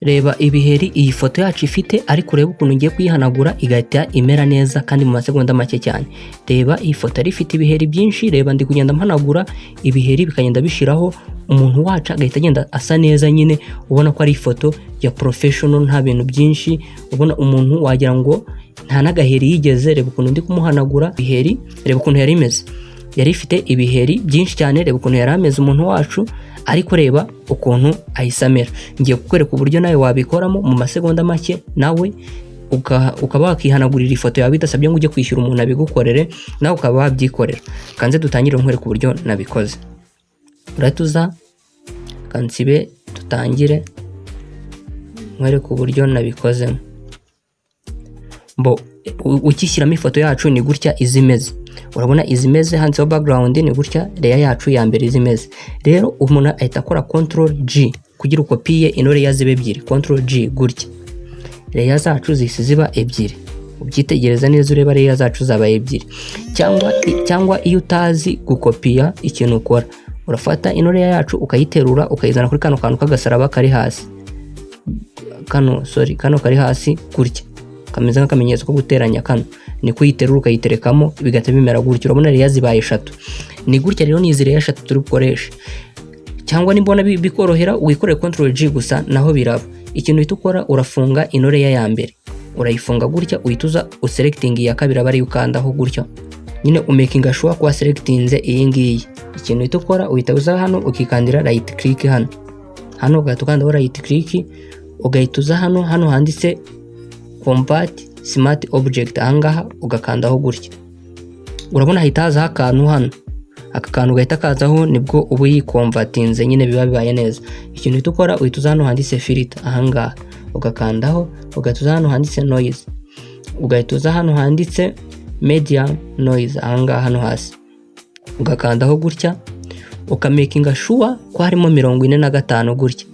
Reba ibiheri iyi foto yacu ifite, ariko urebe ukuntu ngiye kuyihanagura igahita imera neza kandi mu masegonda make cyane. Reba iyi foto yari ifite ibiheri byinshi. Reba, ndi kugenda mpanagura ibiheri bikagenda bishiraho, umuntu wacu agahita agenda asa neza nyine, ubona ko ari ifoto ya professional, nta bintu byinshi. Ubona umuntu wagira ngo nta n'agaheri yigeze. Reba ukuntu ndi kumuhanagura ibiheri, reba ukuntu yari imeze. Yari ifite ibiheri byinshi cyane. Reba ukuntu yari ameze umuntu wacu, ariko reba ukuntu ahise amera. Ngiye kukwereka uburyo nawe wabikoramo mu masegonda make, nawe ukaba wakihanagurira ifoto yawe bidasabye ngo ujye kwishyura umuntu abigukorere, nawe ukaba wabyikorera. Kanze dutangire nkwereka uburyo nabikoze. Urahita uza, kansibe, dutangire nkwereka uburyo nabikozemo. Mbo ukishyiramo ifoto yacu ni gutya iza imeze. Urabona izi imeze, handitseho background, ni gutya layer yacu ya mbere iza imeze. Rero umuntu ahita akora Control G kugira ukopiye ino layer zibe ebyiri. Control G gutya, layer zacu zihise ziba ebyiri. Ubyitegereza neza, ureba layer zacu zabaye ebyiri. Cyangwa iyo utazi gukopiya, ikintu ukora, urafata ino layer yacu ukayiterura, ukayizana kuri kano kantu k'agasaraba kari hasi kano, sorry, kano kari hasi gutya, kameze nk'akamenyetso ko guteranya. Kano niko uyiterura ukayiterekamo, bigahita bimera gutya. Urabona layer zibaye eshatu. Ni gutya rero, ni izi layer eshatu turi bukoreshe. Cyangwa nimbona bikorohera, wikorere Control G gusa, naho biraba. Ikintu uhita ukora, urafunga ino layer ya mbere, urayifunga gutya, uhita uza uselecting iya kabiri, aba ariyo ukandaho gutya nyine, umakinga sure ko waselectinze iyi ngiyi. Ikintu uhita ukora, uhita uza hano ukikandira right click hano, hano ugahita ukandaho right click, ugahita uza hano, hano handitse "Convert Smart Object", ahangaha ugakandaho gutya. Urabona hahita hazaho akantu hano, aka kantu gahita kazaho, nibwo uba uyiconvertinze nyine, biba bibaye neza. Ikintu uhita ukora, uhita uza hano handitse "Filter", ahangaha ugakandaho, ugahita uza hano handitse "Noise", ugahita uza hano handitse "Medium Noise", ahangaha hano hasi ugakandaho gutya, ukamakinga sure ko harimo 45 gutya,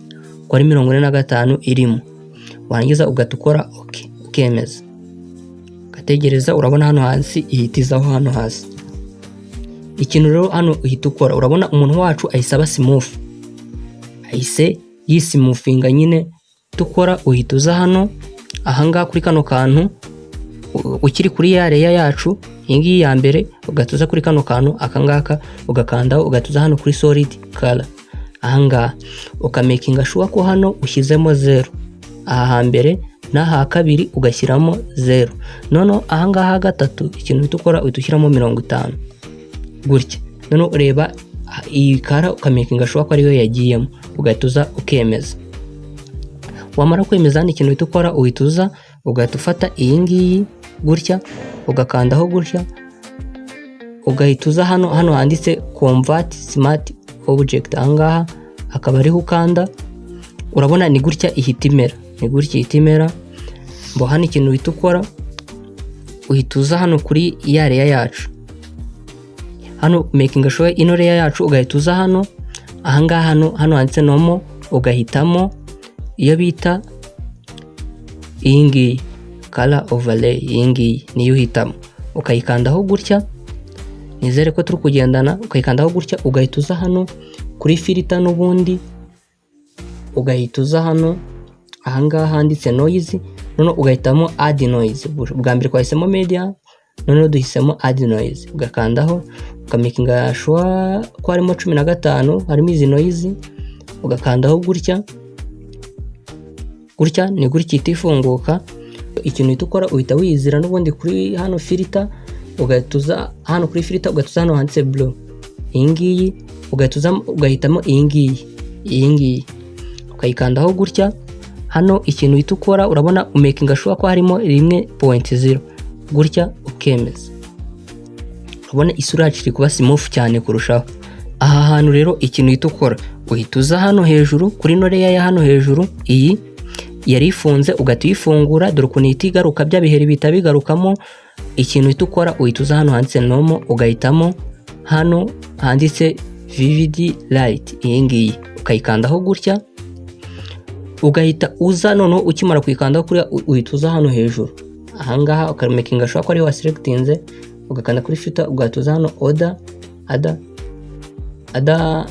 ko ari 45 irimo. Warangiza ugahita ukora OK, ukemeza, ugategereza. Urabona hano hasi ihita izaho hano hasi. Ikintu rero hano uhita ukora, urabona umuntu wacu ahise aba smooth, ahise yismoothinga nyine. Dukora, uhita uza hano ahangaha kuri kano kantu, ukiri kuri ya layer yacu iyi ngiyi ya mbere, ugahita uza kuri kano kantu akangaka ugakandaho, ugahita uza hano kuri "Solid Color", ahangaha ukamakinga sure ko hano ushyizemo 0, aha hambere n'aha kabiri ugashyiramo 0. Noneho ahangaha gatatu, ikintu uhita ukora, uhita ushyiramo 50 gutya. Noneho ureba iyi color, ukamakinga sure ko ariyo yagiyemo, ugahita uza ukemeza. Wamara kwemeza, hano ikintu uhita ukora, uhita uza ugahita ufata iyi ngiyi gutya, ugakandaho gutya, ugahita uza hano, hano handitse "Convert Smart Object", ahangaha akaba ariho ukanda. Urabona ni gutya ihita imera, ni gutya ihita imera. Mbo hano ikintu uhita ukora, uhita uza hano kuri ya layer yacu hano, making sure ino layer yacu, ugahita uza hano ahangaha, hano, hano handitse "Normal", ugahitamo iyo bita iyi ngiyi "Color Overlay". Iyi ngiyi niyo uhitamo, ukayikandaho gutya. Nizere ko turi kugendana. Ukayikandaho gutya, ugahita uza hano kuri "Filter" n'ubundi, ugahita uza hano ahangaha handitse "Noise", noneho ugahitamo "Add Noise". Bwa mbere twahisemo "Media", noneho duhisemo "Add Noise", ugakandaho, ukamakinga sure ko harimo 15, harimo izi noise, ugakandaho gutya. Gutya ni gutya ihita ifunguka. Ikintu uhita ukora, uhita wizira n'ubundi kuri hano "Filter", ugahita uza hano kuri "Filter", ugahita uza hano handitse "Blur", iyi ngiyi, ugahita uza ugahitamo iyi ngiyi, iyi ngiyi ukayikandaho gutya. Hano ikintu uhita ukora, urabona umakinga sure ko harimo 1.0 gutya, ukemeza. Urabona isura yacu iri kuba smooth cyane kurushaho. Aha hantu rero ikintu uhita ukora, uhita uza hano hejuru kuri ino layer ya hano hejuru, iyi yari ifunze, ugahita uyifungura. Dore ukuntu ihita igaruka, bya biheri bihita bigarukamo. Ikintu uhita ukora, uhita uza hano handitse "Normal", ugahitamo hano handitse "Vivid Light", iyi ngiyi ukayikandaho gutya, ugahita uza noneho ukimara kuyikandaho kuriya, uhita uza hano hejuru ahangaha, ukamakinga sure ko ariho waselectinze, ugakanda kuri "Filter", ugahita uza hano oda ada ada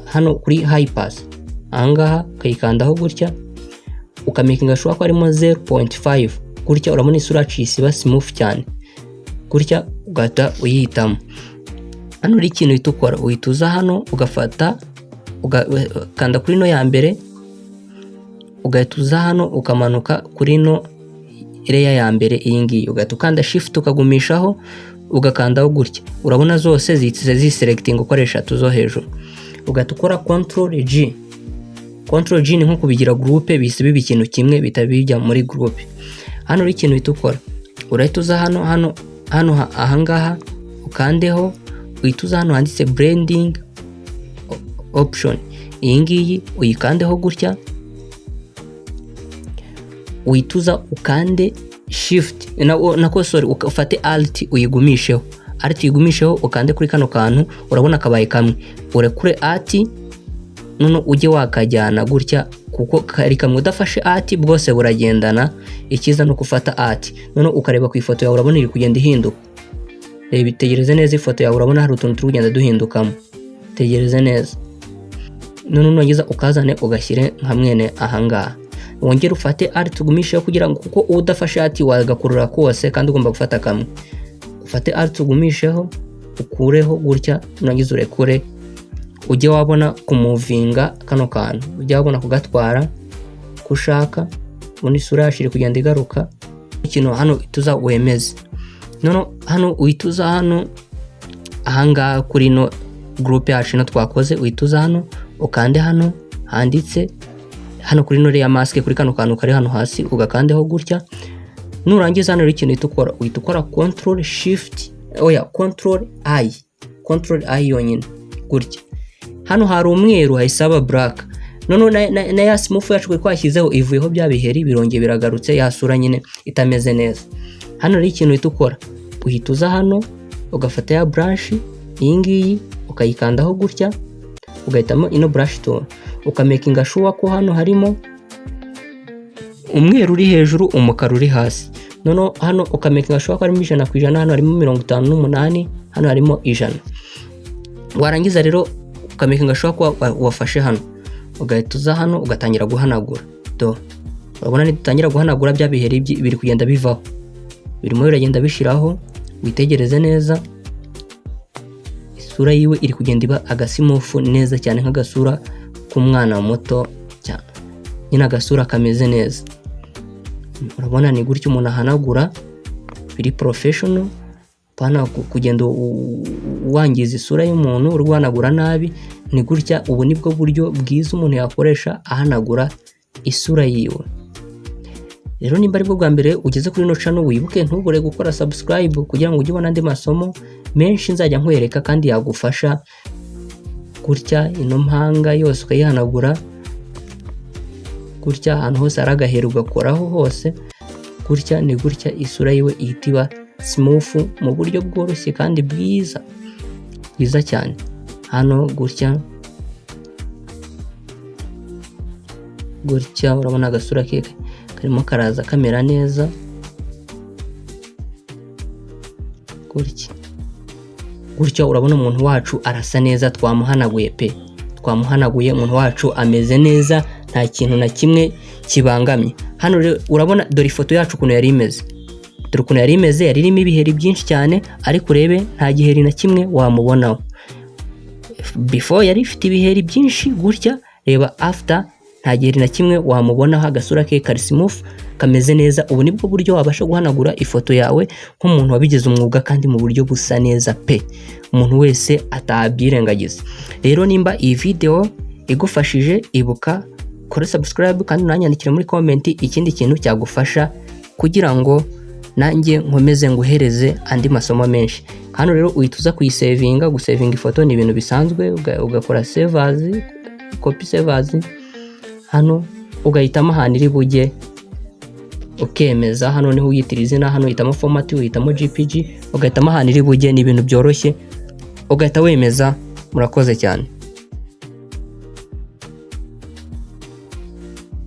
hano kuri "High Pass", ahangaha ukayikandaho gutya. Ukamakinga sure ko harimo 0.5 gutya. Urabona isura yacu isiba smooth cyane gutya, ugahita uyihitamo. Hano uri ikintu uhita ukora, uhita uza hano ugafata, ugakanda kuri ino ya mbere, ugahita uza hano ukamanuka kuri ino layer ya mbere iyi ngiyi, ugahita ukanda Shift, ukagumishaho, ugakandaho gutya. Urabona zose zihise ziselecting uko ari eshatu zo hejuru. Ugahita ukora Control G. Control G ni nko kubigira groupe, bihise biba ikintu kimwe, bihita bijya muri groupe. Hano uri ikintu uhita ukora, urahita uza hano hano hano ahangaha ukandeho, uhita uza hano handitse blending option, iyi ngiyi uyikandeho gutya. Uhita uza ukande Shift, nako sorry, ufate Alt uyigumisheho, Alt uyigumisheho, ukande kuri kano kantu. Urabona kabaye kamwe. Urekure Alt, none ujye wakajyana gutya kuko kari kamwe. Udafashe Alt bwose buragendana. Icyiza ni uko ufata Alt, none ukareba ku ifoto yawe, urabona iri kugenda ihinduka. Reba, itegereze neza ifoto yawe, urabona hari utuntu turi kugenda duhindukamo. Tegereze neza. None nurangiza ukazane ugashyire nka mwene ahangaha, wongere ufate Alt ugumisheho kugira ngo, kuko udafashe Alt wagakurura kose kandi ugomba gufata kamwe. Ufate Alt ugumisheho, ukureho gutya, nurangiza urekure, ujye wabona kumuvinga kano kantu, ujye wabona kugatwara ko ushaka. Ubundi isura yacu iri kugenda igaruka. Ikintu hano tuza wemeze. None hano uhita uza hano ahangaha kuri ino groupe yacu ino twakoze, uhita uza hano ukande hano handitse hano kuri ino layer mask, kuri kano kantu kari hano hasi, ugakandeho gutya. Nurangiza hano rero ikintu uhita ukora, uhita ukora Control Shift, oya, Control I, Control I yonyine gutya. Hano hari umweru, hahise haba black. Noneho na ya smooth yacu twari twashyizeho ivuyeho, bya biheri birongeye biragarutse, ya sura nyine itameze neza. Hano rero ikintu uhita ukora, uhita uza hano ugafata ya brush iyi ngiyi, ukayikandaho gutya, ugahitamo ino brush tool, ukamakinga sure ko hano harimo umweru uri hejuru, umukara uri hasi. Noneho hano ukamakinga sure ko harimo 100%, hano harimo 58, hano harimo 100. Warangiza rero ukamakinga sure ko wafashe hano, ugahita uza hano ugatangira guhanagura. Do, urabona nidutangira guhanagura bya biheri biri kugenda bivaho, birimo biragenda bishiraho. Witegereze neza, isura yiwe iri kugenda iba agasmooth neza cyane, nk'agasura k'umwana muto cyane nyine, agasura kameze neza. Urabona ni gutya umuntu ahanagura biri professional, pana kugenda wangiza isura y'umuntu uri guhanagura nabi. Ni gutya, ubu nibwo buryo bwiza umuntu yakoresha ahanagura isura yiwe. Rero nimba aribwo bwa mbere ugeze kuri ino channel, wibuke ntubure gukora subscribe kugira ngo ujye ubona andi masomo menshi nzajya nkwereka kandi yagufasha. Gutya ino mpanga yose ukayihanagura gutya, ahantu hose hari agaheri ugakoraho hose gutya. Ni gutya isura yiwe ihita iba smooth mu buryo bworoshye kandi bwiza bwiza cyane. Hano gutya gutya, urabona agasura ke karimo karaza kamera neza gutya gutya. Urabona umuntu wacu arasa neza, twamuhanaguye pe, twamuhanaguye. Umuntu wacu ameze neza, nta kintu na kimwe kibangamye. Hano rero urabona, dore ifoto yacu ukuntu yari imeze, dore ukuntu yari imeze. Yari irimo ibiheri byinshi cyane, ariko urebe, nta giheri na kimwe wamubonaho. Before yari ifite ibiheri byinshi gutya, reba after, nta giheri na kimwe wamubonaho. Agasura ke kari smooth, kameze neza. Ubu nibwo buryo wabasha guhanagura ifoto yawe nk'umuntu wabigize umwuga kandi mu buryo busa neza pe, umuntu wese atabyirengagiza. Rero nimba iyi video igufashije, ibuka kora subscribe kandi unanyandikire muri comment ikindi kintu cyagufasha kugira ngo nanjye nkomeze nguhereze andi masomo menshi. Hano rero uhita uza kuyisevinga. Gusevinga ifoto ni ibintu bisanzwe, ugakora save as, copy save as, hano ugahitamo ahantu iri bujye, ukemeza. Hano niho uyitira izina, hano uhitamo format, uhitamo JPG, ugahitamo ahantu iri bujye. Ni ibintu byoroshye, ugahita wemeza. Murakoze cyane.